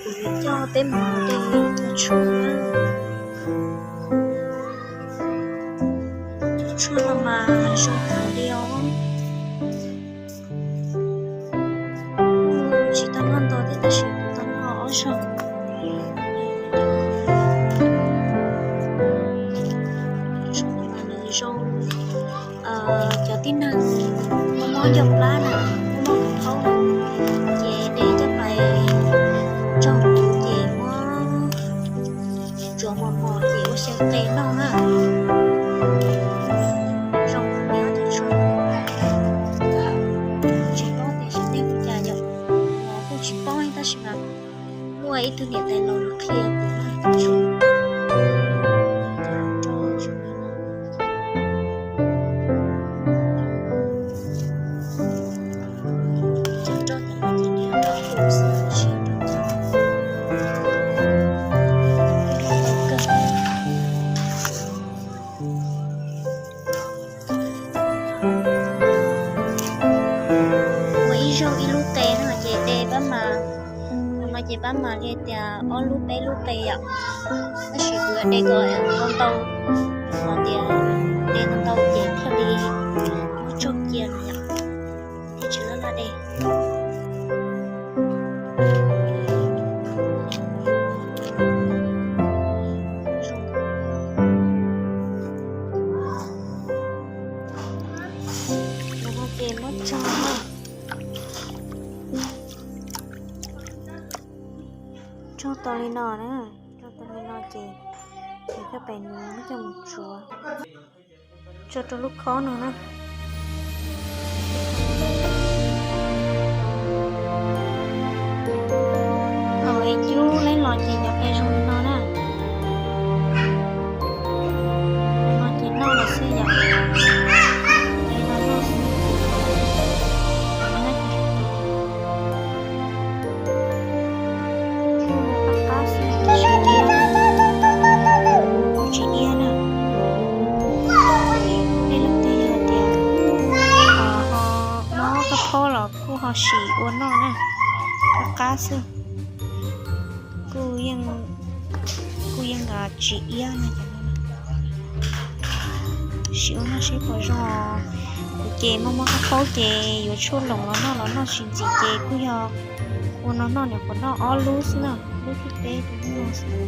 Coj peb mus de cov tshuaj na. Cov tshuaj no mas zoo heev li os. Tsis tau noj ntau thiab tab sis tau noj ob zaug. Zoo, cov tib neeg mob mob ncauj plab na, mob mob khaub khaub na, ces de coj pais tsaug ces muab tsuav mos mos ces ua xyaw qe noj na. Zoo li ob cov tshuaj, tsis paub tias xyov nej ua cas yom, kuv kuj tsis paub tab sis mas muaj ib tug niam tais laus nws qhia kuv na. Ua ib zaug ib lub qe no ces de pab mas, no ces pab mas li tias ob lub peb lub qe yom. Tab sis kuv yuav de kom ntau ntau, hos tias de ntau ntau ces thiaj li muab tsaug cia no yom, thiaj tsis laj laj de. Ces muab tsaug, tsaug tau li no na, tsaug tau li no ces, ces coj pem nws muab coj mus tsuav, tso rau lub khob no na. Thaum es cub leb los ces cov qe zoo li no na. No ces noj lawm xwb yom. Li no noj xwb. Qab qab xwb, tsis iab, tsis iab na. Nej leej twg yog tias ho mob kab phaub los kuj ho sim ua noj na. Qab qab xwb, kuj yeej, kuj yeej tsis iab na. Sim ua noj seb puas zoo. Kuv ces mob mob kab phaub ces yuav tshuaj loos los noj los noj tsis ntxim ces kuj yog ua no noj, nyuam qhuav noj ob lub xwb na, lub thib peb kuv noj xwb.